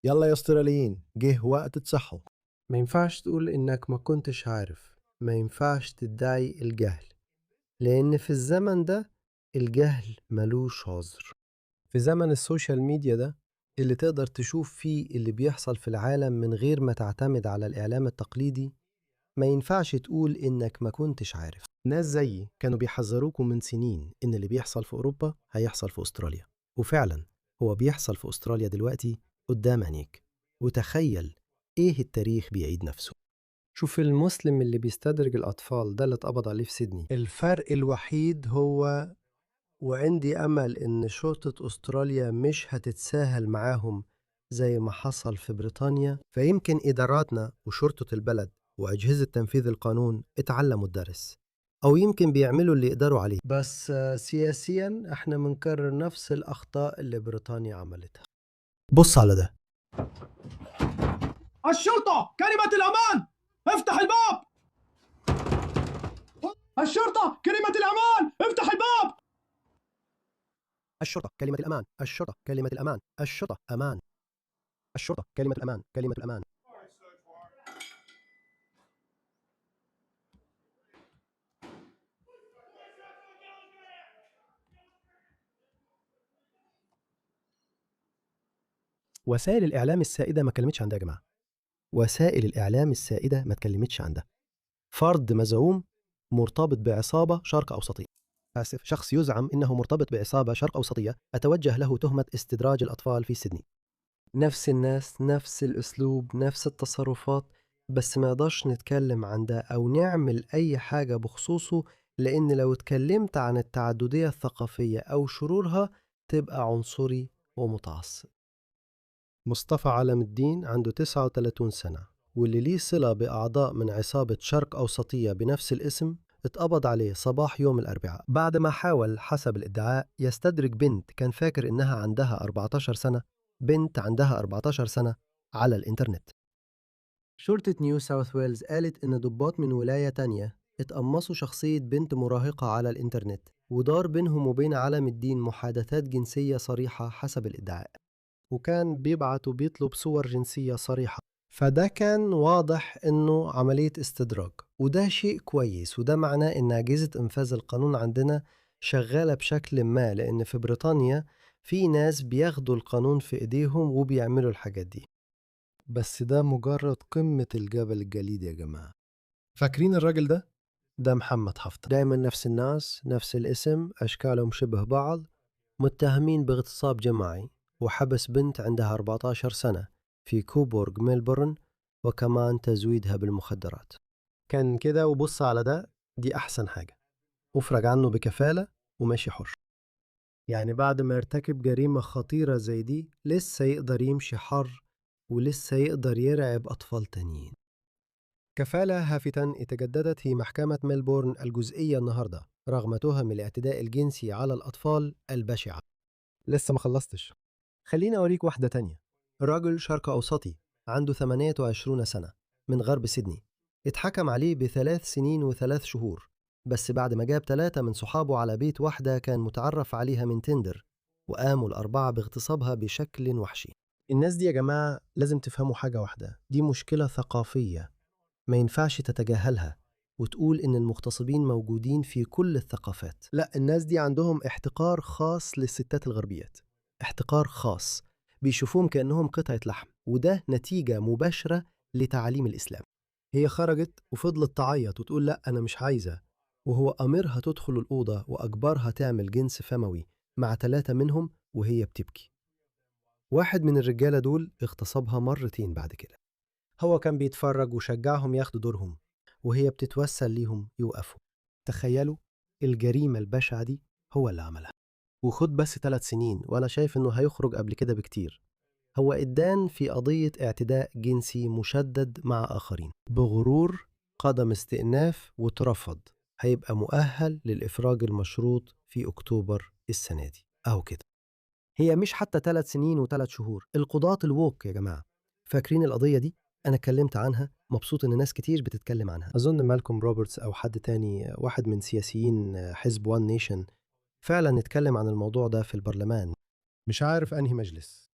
يلا يا استراليين، جه وقت تصحوا. ما ينفعش تقول إنك ما كنتش عارف، ما ينفعش تدعي الجهل، لأن في الزمن ده الجهل ملوش عذر. في زمن ال social media ده اللي تقدر تشوف فيه اللي بيحصل في العالم من غير ما تعتمد على الإعلام التقليدي، ما ينفعش تقول إنك ما كنتش عارف. ناس زيي كانوا بيحذروكم من سنين إن اللي بيحصل في أوروبا هيحصل في أستراليا، وفعلا هو بيحصل في أستراليا دلوقتي قدام عينيك. وتخيل إيه التاريخ بيعيد نفسه. شوف المسلم اللي بيستدرج الأطفال ده اللي اتقبض عليه في سيدني. الفرق الوحيد هو، وعندي أمل إن شرطة أستراليا مش هتتساهل معاهم زي ما حصل في بريطانيا، فيمكن إداراتنا وشرطة البلد وأجهزة تنفيذ القانون اتعلموا الدرس، أو يمكن بيعملوا اللي يقدروا عليه. بس سياسيا احنا بنكرر نفس الأخطاء اللي بريطانيا عملتها. بص على ده. الشرطة، كلمة الأمان، افتح الباب. الشرطة، كلمة الأمان، افتح الباب. الشرطة كلمة الأمان، الشرطة كلمة الأمان، الشرطة أمان، الشرطة كلمة الأمان، كلمة الأمان. وسائل الإعلام السائدة ما اتكلمتش عن ده يا جماعة. وسائل الإعلام السائدة ما اتكلمتش عن ده. فرد مزعوم مرتبط بعصابة شرق أوسطية، آسف، شخص يزعم إنه مرتبط بعصابة شرق أوسطية أتوجه له تهمة استدراج الأطفال في سيدني. نفس الناس، نفس الأسلوب، نفس التصرفات، بس ما يقدرش نتكلم عن ده أو نعمل أي حاجة بخصوصه، لأن لو اتكلمت عن التعددية الثقافية أو شرورها تبقى عنصري ومتعصب. مصطفى علم الدين عنده 39 سنة، واللي ليه صلة بأعضاء من عصابة شرق أوسطية بنفس الاسم، اتقبض عليه صباح يوم الأربعاء بعد ما حاول حسب الادعاء يستدرج بنت كان فاكر إنها عندها 14 سنة، بنت عندها 14 سنة، على الإنترنت. شرطة نيو ساوث ويلز قالت إن ضباط من ولاية تانية اتقمصوا شخصية بنت مراهقة على الإنترنت، ودار بينهم وبين علم الدين محادثات جنسية صريحة حسب الادعاء، وكان بيبعت وبيطلب صور جنسية صريحة. فده كان واضح إنه عملية استدراج، وده شيء كويس، وده معناه إن أجهزة إنفاذ القانون عندنا شغالة بشكل ما، لأن في بريطانيا في ناس بياخدوا القانون في إيديهم وبيعملوا الحاجات دي. بس ده مجرد قمة الجبل الجليدي يا جماعة. فاكرين الراجل ده؟ ده محمد حفظ. دايما نفس الناس، نفس الاسم، أشكالهم شبه بعض، متهمين باغتصاب جماعي وحبس بنت عندها 14 سنة في كوبورغ ميلبورن، وكمان تزويدها بالمخدرات. كان كده. وبص على ده، دي أحسن حاجة، أفرج عنه بكفالة وماشي حر. يعني بعد ما يرتكب جريمة خطيرة زي دي لسه يقدر يمشي حر، ولسه يقدر يرعب أطفال تانيين. كفالة هافتا اتجددت في محكمة ميلبورن الجزئية النهاردة رغم تهم الاعتداء الجنسي على الأطفال البشعة. لسه ما خلصتش. خليني أوريك واحدة تانية. رجل شرق أوسطي عنده 28 سنة من غرب سيدني، اتحكم عليه ب3 سنين و3 شهور، بس بعد ما جاب 3 من صحابه على بيت واحدة كان متعرف عليها من تندر، وقاموا ال4 باغتصابها بشكل وحشي. الناس دي يا جماعة لازم تفهموا حاجة واحدة، دي مشكلة ثقافية ما ينفعش تتجاهلها وتقول إن المغتصبين موجودين في كل الثقافات. لا، الناس دي عندهم احتقار خاص للستات الغربيات، احتقار خاص، بيشوفوهم كأنهم قطعة لحم، وده نتيجة مباشرة لتعاليم الإسلام. هي خرجت وفضلت تعيط وتقول لا أنا مش عايزة، وهو أمرها تدخل الأوضة وأجبرها تعمل جنس فموي مع 3 منهم وهي بتبكي. واحد من الرجالة دول اغتصبها مرتين بعد كده. هو كان بيتفرج وشجعهم ياخدوا دورهم، وهي بتتوسل ليهم يوقفوا. تخيلوا الجريمة البشعة دي هو اللي عملها. وخد بس 3 سنين، وأنا شايف إنه هيخرج قبل كده بكتير. هو إدان في قضية اعتداء جنسي مشدد مع آخرين. بغرور قدم استئناف واترفض، هيبقى مؤهل للإفراج المشروط في أكتوبر السنة دي. أهو كده. هي مش حتى 3 سنين و3 شهور. القضاة الووك يا جماعة، فاكرين القضية دي؟ أنا اتكلمت عنها، مبسوط إن ناس كتير بتتكلم عنها. أظن مالكوم روبرتس أو حد تاني، واحد من سياسيين حزب وان نيشن، فعلا نتكلم عن الموضوع ده في البرلمان. مش عارف أنهي مجلس.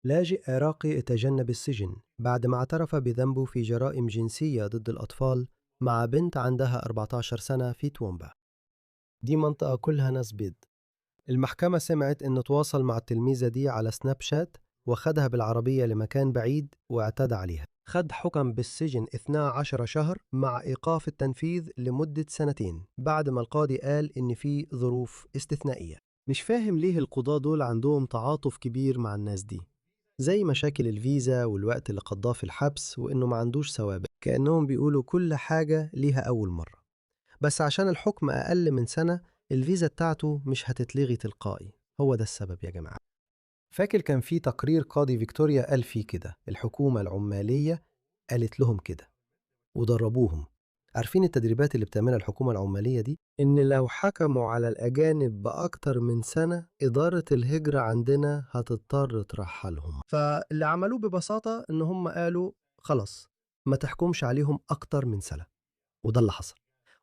لاجئ عراقي اتجنب السجن بعد ما اعترف بذنبه في جرائم جنسية ضد الأطفال مع بنت عندها 14 سنة في توومبا. دي منطقة كلها ناس بيض. المحكمة سمعت إنه تواصل مع التلميذة دي على سناب شات وخدها بالعربية لمكان بعيد واعتدى عليها. خد حكم بالسجن 12 شهر مع إيقاف التنفيذ لمدة سنتين بعد ما القاضي قال إن في ظروف استثنائية. مش فاهم ليه القضاة دول عندهم تعاطف كبير مع الناس دي، زي مشاكل الفيزا والوقت اللي قضاه في الحبس وإنه ما عندوش سوابق، كأنهم بيقولوا كل حاجة ليها أول مرة. بس عشان الحكم أقل من سنة الفيزا بتاعته مش هتتلغي تلقائي. هو ده السبب يا جماعة. فاكر كان في تقرير قاضي فيكتوريا قال فيه كده، الحكومة العمالية قالت لهم كده ودربوهم. عارفين التدريبات اللي بتعملها الحكومة العمالية دي؟ إن لو حكموا على الأجانب بأكتر من سنة إدارة الهجرة عندنا هتضطر ترحلهم. فاللي عملوه ببساطة إن هم قالوا خلاص ما تحكمش عليهم أكتر من سنة، وده اللي حصل.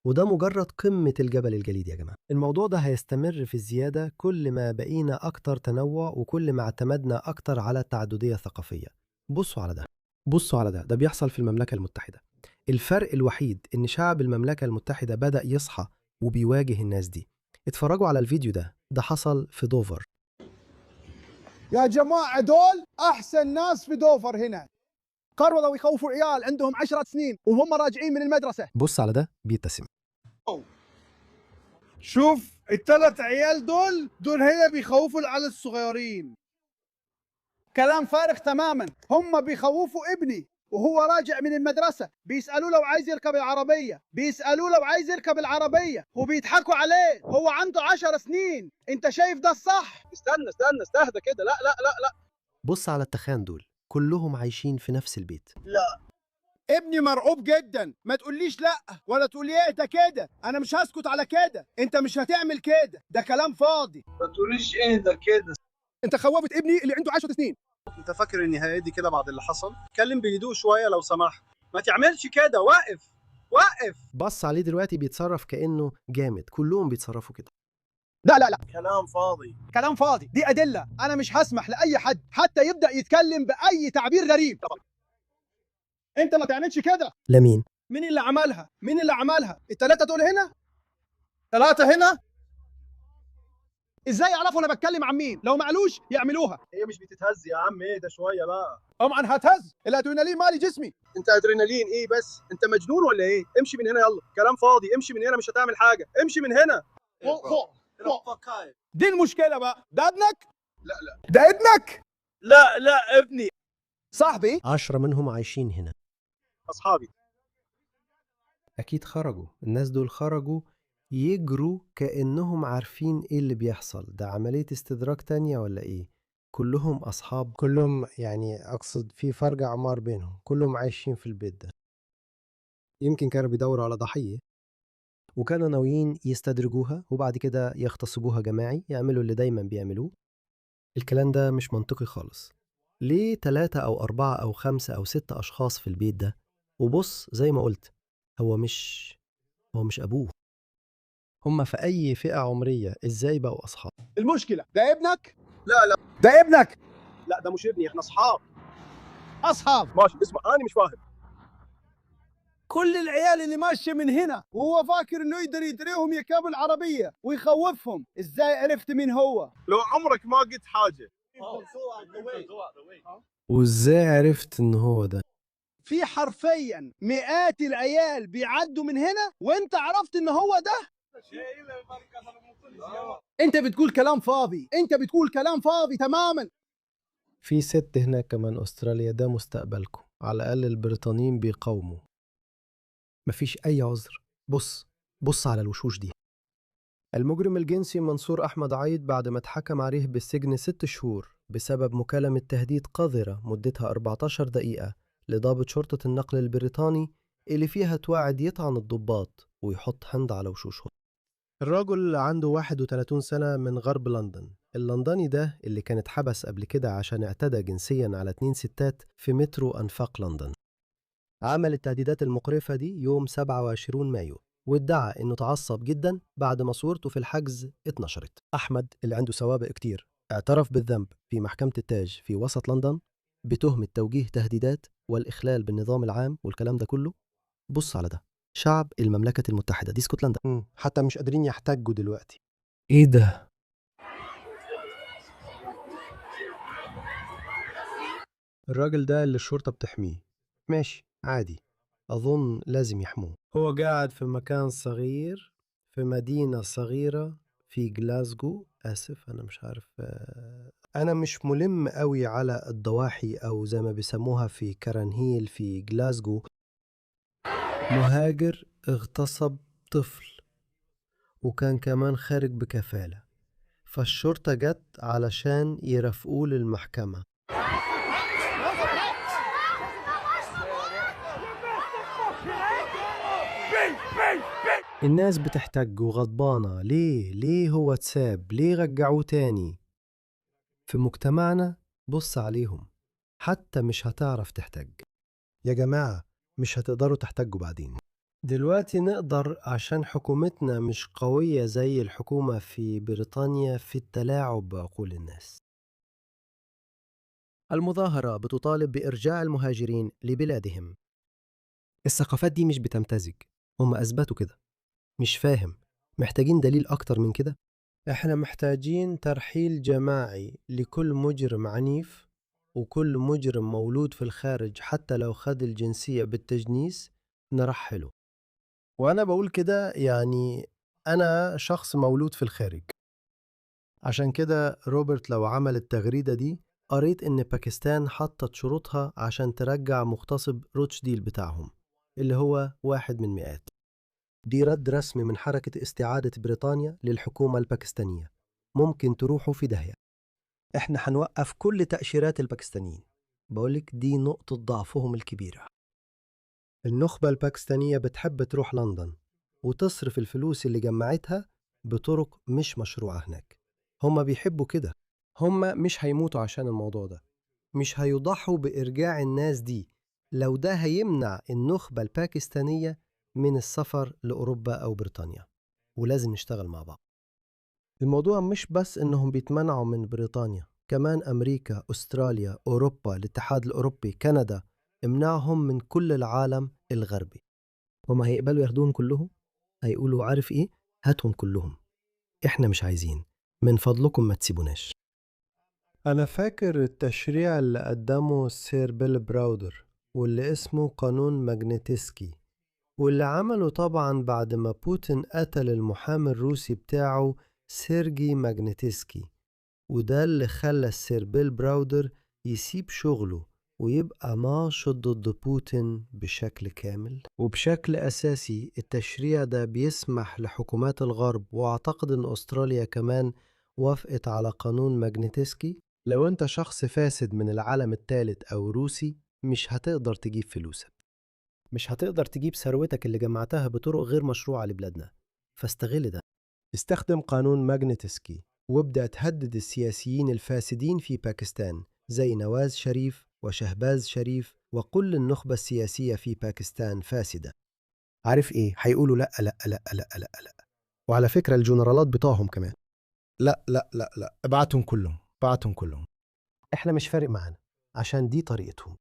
وده مجرد قمة الجبل الجليدي يا جماعة. الموضوع ده هيستمر في الزيادة كل ما بقينا أكتر تنوع وكل ما اعتمدنا أكتر على التعددية الثقافية. بصوا على ده، بصوا على ده، ده بيحصل في المملكة المتحدة. الفرق الوحيد إن شعب المملكة المتحدة بدأ يصحى وبيواجه الناس دي. اتفرجوا على الفيديو ده، ده حصل في دوفر. يا جماعة دول أحسن ناس في دوفر هنا. قرروا يخوفوا عيال عندهم 10 سنين وهم راجعين من المدرسة. بص على ده بيبتسم. شوف الثلاث عيال دول هنا بيخوفوا العيال الصغيرين. كلام فارغ تماما. هم بيخوفوا ابني وهو راجع من المدرسة، بيسألوه لو عايز يركب العربية، بيسألوه لو عايز يركب العربية وبيضحكوا عليه. هو عنده 10 سنين. انت شايف ده الصح؟ استنى استنى استهدى كده. لا لا لا لا. بص على التخان دول، كلهم عايشين في نفس البيت. لا ابني مرعوب جدا. ما تقوليش لا ولا تقولي اهدى كده، انا مش هسكت على كده، انت مش هتعمل كده، ده كلام فاضي. ما تقوليش اهدى كده. انت خوفت ابني اللي عنده 10 سنين. انت فاكر اني هادي كده بعد اللي حصل؟ اتكلم بهدوء شويه لو سمحت، ما تعملش كده. وقف وقف. بص عليه دلوقتي بيتصرف كأنه جامد، كلهم بيتصرفوا كده. لا لا لا، كلام فاضي، كلام فاضي. دي أدلة. أنا مش هسمح لأي حد حتى يبدأ يتكلم بأي تعبير غريب. أنت ما تعملش كده. لمين؟ مين اللي عملها؟ مين اللي عملها؟ الثلاثة دول هنا؟ ثلاثة هنا؟ إزاي يعرفوا أنا بتكلم عن مين؟ لو ما قالوش يعملوها. هي مش بتتهز يا عم، ايه ده شويه بقى. طبعا هتهز، الأدرينالين مالي جسمي. انت ادرينالين ايه بس؟ انت مجنون ولا ايه؟ امشي من هنا يلا، كلام فاضي، امشي من هنا مش هتعمل حاجه، امشي من هنا. دي المشكلة بقى. ده ابنك؟ لا لا. ده ابنك؟ لا لا ابني. صاحبي. 10 منهم عايشين هنا. اصحابي. أكيد خرجوا، الناس دول خرجوا يجروا كأنهم عارفين إيه اللي بيحصل. ده عملية استدراك تانية ولا إيه؟ كلهم أصحاب، كلهم يعني أقصد في فرق أعمار بينهم، كلهم عايشين في البيت ده. يمكن كانوا بيدوروا على ضحية وكانوا ناويين يستدرجوها وبعد كده يغتصبوها جماعي، يعملوا اللي دايما بيعملوه. الكلام ده مش منطقي خالص. ليه 3 أو 4 أو 5 أو 6 أشخاص في البيت ده؟ وبص زي ما قلت، هو مش أبوه. هما في أي فئة عمرية؟ إزاي بقوا أصحاب؟ المشكلة ده ابنك؟ لا لا. ده ابنك؟ لا ده مش ابني، احنا أصحاب. أصحاب. ماشي اسمع، أنا مش فاهم. كل العيال اللي ماشيه من هنا وهو فاكر انه يقدر يدريهم يركبوا العربيه ويخوفهم. ازاي عرفت مين هو؟ لو عمرك ما قلت حاجه. وازاي عرفت ان هو ده؟ في حرفيا مئات العيال بيعدوا من هنا وانت عرفت ان هو ده؟ انت بتقول كلام فاضي، انت بتقول كلام فاضي تماما. في ست هناك كمان، استراليا ده مستقبلكم، على الاقل البريطانيين بيقاوموا. مفيش أي عذر. بص بص على الوشوش دي. المجرم الجنسي منصور أحمد عيد بعد ما اتحكم عليه بالسجن 6 شهور بسبب مكالمة تهديد قذرة مدتها 14 دقيقة لضابط شرطة النقل البريطاني اللي فيها توعد يطعن الضباط ويحط هند على وشوشهم. الرجل عنده 31 سنة من غرب لندن. اللندني ده اللي كان اتحبس قبل كده عشان اعتدى جنسيا على 2 ستات في مترو أنفاق لندن. عمل التهديدات المقرفة دي يوم 27 مايو وادعى انه تعصب جدا بعد ما صورته في الحجز اتنشرت. احمد اللي عنده سوابق كتير اعترف بالذنب في محكمة التاج في وسط لندن بتهمة توجيه تهديدات والإخلال بالنظام العام والكلام ده كله. بص على ده، شعب المملكة المتحدة دي اسكتلندا. حتى مش قادرين يحتجوا دلوقتي. ايه ده؟ الراجل ده اللي الشرطة بتحميه، ماشي عادي، أظن لازم يحموه. هو قاعد في مكان صغير في مدينة صغيرة في جلاسكو. آسف أنا مش عارف، أنا مش ملم قوي على الضواحي أو زي ما بيسموها في كارنهيل في جلاسكو. مهاجر اغتصب طفل وكان كمان خارج بكفالة، فالشرطة جت علشان يرافقوه للمحكمة. الناس بتحتج وغضبانة. ليه؟ ليه هو اتساب؟ ليه رجعوه تاني؟ في مجتمعنا بص عليهم، حتى مش هتعرف تحتج. يا جماعة مش هتقدروا تحتجوا بعدين. دلوقتي نقدر عشان حكومتنا مش قوية زي الحكومة في بريطانيا في التلاعب بعقول الناس. المظاهرة بتطالب بإرجاع المهاجرين لبلادهم. الثقافات دي مش بتمتزج، هم أثبتوا كده. مش فاهم، محتاجين دليل أكتر من كده؟ إحنا محتاجين ترحيل جماعي لكل مجرم عنيف وكل مجرم مولود في الخارج، حتى لو خد الجنسية بالتجنيس نرحله. وأنا بقول كده يعني أنا شخص مولود في الخارج. عشان كده روبرت لو عمل التغريدة دي، قريت إن باكستان حطت شروطها عشان ترجع مغتصب روتشديل بتاعهم اللي هو واحد من مئات. دي رد رسمي من حركة استعادة بريطانيا للحكومة الباكستانية. ممكن تروحوا في داهية، احنا هنوقف كل تأشيرات الباكستانيين. بقولك دي نقطة ضعفهم الكبيرة. النخبة الباكستانية بتحب تروح لندن وتصرف الفلوس اللي جمعتها بطرق مش مشروعة هناك. هما بيحبوا كده، هما مش هيموتوا عشان الموضوع ده، مش هيضحوا بإرجاع الناس دي لو ده هيمنع النخبة الباكستانية من السفر لأوروبا أو بريطانيا. ولازم نشتغل مع بعض. الموضوع مش بس إنهم بيتمنعوا من بريطانيا، كمان أمريكا، أستراليا، أوروبا، الاتحاد الأوروبي، كندا، امنعهم من كل العالم الغربي. هما هيقبلوا ياخدوهم كلهم؟ هيقولوا عارف إيه؟ هاتهم كلهم، إحنا مش عايزين، من فضلكم ما تسيبوناش. أنا فاكر التشريع اللي قدمه السير بيل براودر واللي اسمه قانون ماجنيتسكي، واللي عمله طبعا بعد ما بوتين قتل المحامي الروسي بتاعه سيرجي ماجنيتسكي، وده اللي خلى السير بيل براودر يسيب شغله ويبقى ناشط ضد بوتين بشكل كامل. وبشكل أساسي التشريع ده بيسمح لحكومات الغرب، وأعتقد أن أستراليا كمان وافقت على قانون ماجنيتسكي. لو أنت شخص فاسد من العالم الثالث أو روسي مش هتقدر تجيب فلوسك، مش هتقدر تجيب ثروتك اللي جمعتها بطرق غير مشروعة لبلادنا، فاستغل ده. استخدم قانون ماجنيتسكي وابدأ تهدد السياسيين الفاسدين في باكستان زي نواز شريف وشهباز شريف وكل النخبة السياسية في باكستان فاسدة. عارف إيه؟ هيقولوا لا لا لا لا لا لا. وعلى فكرة الجنرالات بتوعهم كمان لا لا لا لا، ابعتهم كلهم، ابعتهم كلهم، احنا مش فارق معانا عشان دي طريقتهم.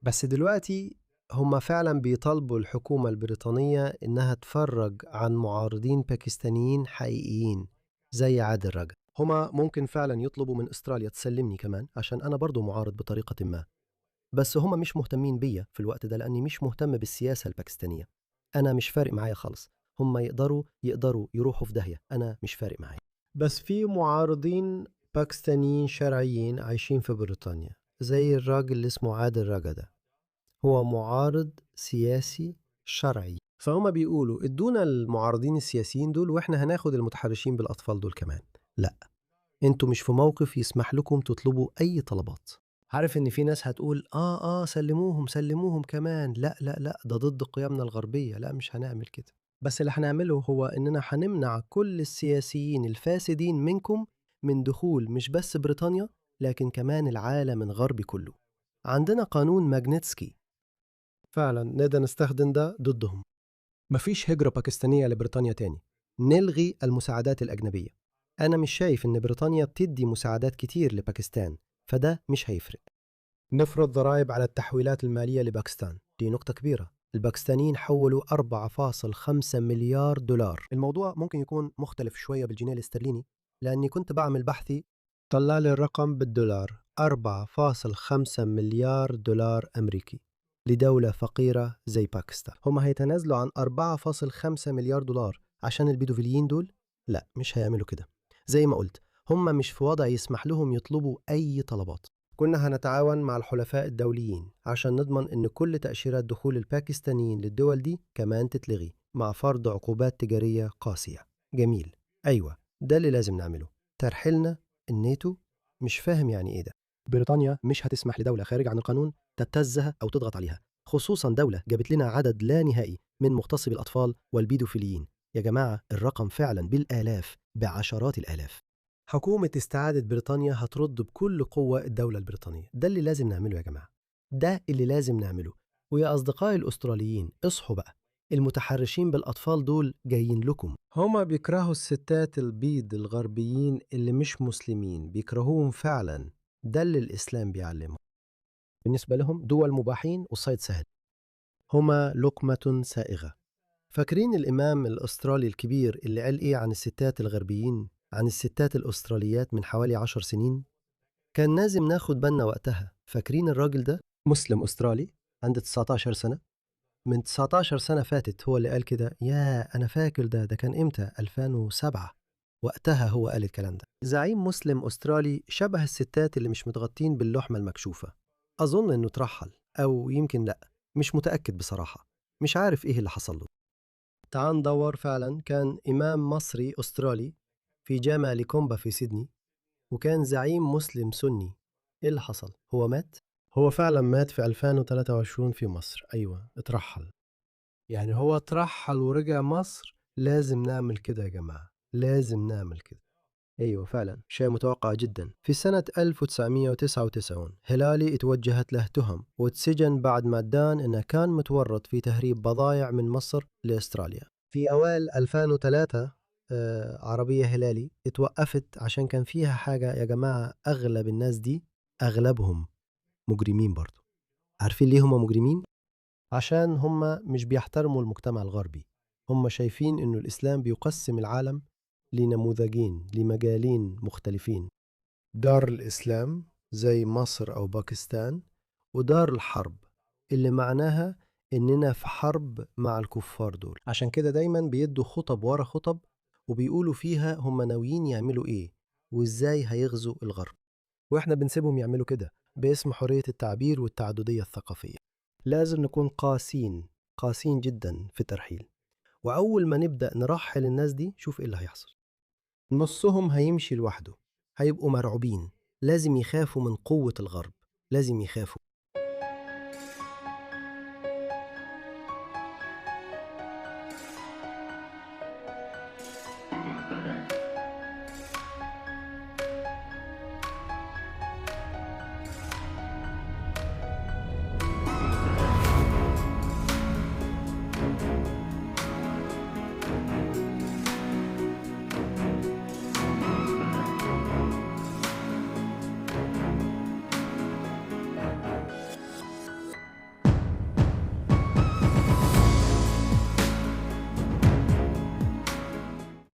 بس دلوقتي هم فعلا بيطالبوا الحكومة البريطانية إنها تفرج عن معارضين باكستانيين حقيقيين زي عادل رجب. هما ممكن فعلا يطلبوا من أستراليا تسلمني كمان عشان أنا برضو معارض بطريقة ما، بس هما مش مهتمين بيا في الوقت ده لأني مش مهتم بالسياسة الباكستانية. أنا مش فارق معايا خالص، هما يقدروا يروحوا في داهية، أنا مش فارق معايا. بس في معارضين باكستانيين شرعيين عايشين في بريطانيا زي الراجل اللي اسمه عادل رجا ده، هو معارض سياسي شرعي. فهم بيقولوا ادونا المعارضين السياسيين دول واحنا هناخد المتحرشين بالأطفال دول كمان. لا، انتوا مش في موقف يسمح لكم تطلبوا أي طلبات. عارف إن في ناس هتقول آه سلموهم سلموهم كمان، لا لا لا، ده ضد قيمنا الغربية، لا مش هنعمل كده. بس اللي هنعمله هو إننا هنمنع كل السياسيين الفاسدين منكم من دخول مش بس بريطانيا لكن كمان العالم الغربي كله. عندنا قانون ماجنيتسكي، فعلا نقدر نستخدم ده ضدهم. مفيش هجرة باكستانية لبريطانيا تاني، نلغي المساعدات الأجنبية. أنا مش شايف إن بريطانيا بتدي مساعدات كتير لباكستان، فده مش هيفرق. نفرض ضرائب على التحويلات المالية لباكستان، دي نقطة كبيرة. الباكستانيين حولوا 4.5 مليار دولار. الموضوع ممكن يكون مختلف شوية بالجنيه الاسترليني، لأني كنت بعمل بحثي طلع لي الرقم بالدولار 4.5 مليار دولار أمريكي لدولة فقيرة زي باكستان. هم هيتنازلوا عن 4.5 مليار دولار عشان البيدوفيليين دول؟ لا، مش هيعملوا كده. زي ما قلت، هم مش في وضع يسمح لهم يطلبوا أي طلبات. كنا هنتعاون مع الحلفاء الدوليين عشان نضمن إن كل تأشيرات دخول الباكستانيين للدول دي كمان تتلغي، مع فرض عقوبات تجارية قاسية. جميل، أيوة ده اللي لازم نعمله. ترحيلنا الناتو، مش فاهم يعني إيه ده. بريطانيا مش هتسمح لدولة خارج عن القانون تبتزها أو تضغط عليها، خصوصا دولة جابت لنا عدد لا نهائي من مغتصبي الأطفال والبيدوفيليين. يا جماعة الرقم فعلا بالآلاف، بعشرات الآلاف. حكومة استعادة بريطانيا هترد بكل قوة الدولة البريطانية. ده اللي لازم نعمله يا جماعة، ده اللي لازم نعمله. ويا أصدقائي الأستراليين اصحوا بقى، المتحرشين بالأطفال دول جايين لكم. هما بيكرهوا الستات البيض الغربيين اللي مش مسلمين، بيكرهوهم فعلا. ده اللي الإسلام بيعلمه. بالنسبة لهم دول مباحين والصيد سهل، هما لقمة سائغة. فاكرين الإمام الأسترالي الكبير اللي قال إيه عن الستات الغربيين، عن الستات الأستراليات من حوالي 10 سنين؟ كان لازم ناخد بالنا وقتها. فاكرين الراجل ده؟ مسلم أسترالي عنده 19 سنة، من 19 سنة فاتت هو اللي قال كده. يا أنا فاكر ده كان إمتى؟ 2007. وقتها هو قال الكلام ده. زعيم مسلم أسترالي شبه الستات اللي مش متغطين باللحمة المكشوفة. أظن إنه ترحل، أو يمكن لأ، مش متأكد بصراحة، مش عارف إيه اللي حصل له. تعال ندور. فعلا كان إمام مصري أسترالي في جامع ليكومبا في سيدني، وكان زعيم مسلم سني. إيه اللي حصل؟ هو مات؟ هو فعلا مات في 2023 في مصر. أيوة اترحل، يعني هو اترحل ورجع مصر. لازم نعمل كده يا جماعة، لازم نعمل كده. أيوة فعلا شيء متوقع جدا. في سنة 1999 هلالي اتوجهت له تهم واتسجن بعد ما ادان إنه كان متورط في تهريب بضائع من مصر لأستراليا. في أوائل 2003 عربية هلالي اتوقفت عشان كان فيها حاجة. يا جماعة أغلب الناس دي أغلبهم مجرمين برضو. عارفين ليه هم مجرمين؟ عشان هم مش بيحترموا المجتمع الغربي. هم شايفين إنه الإسلام بيقسم العالم لنموذجين، لمجالين مختلفين، دار الإسلام زي مصر أو باكستان، ودار الحرب اللي معناها إننا في حرب مع الكفار دول. عشان كده دايما بيدوا خطب ورا خطب وبيقولوا فيها هم ناويين يعملوا إيه وإزاي هيغزوا الغرب، وإحنا بنسيبهم يعملوا كده باسم حرية التعبير والتعددية الثقافية. لازم نكون قاسين، قاسين جدا في الترحيل. وأول ما نبدأ نرحل الناس دي شوف إيه اللي هيحصل. نصهم هيمشي لوحده، هيبقوا مرعوبين. لازم يخافوا من قوة الغرب، لازم يخافوا.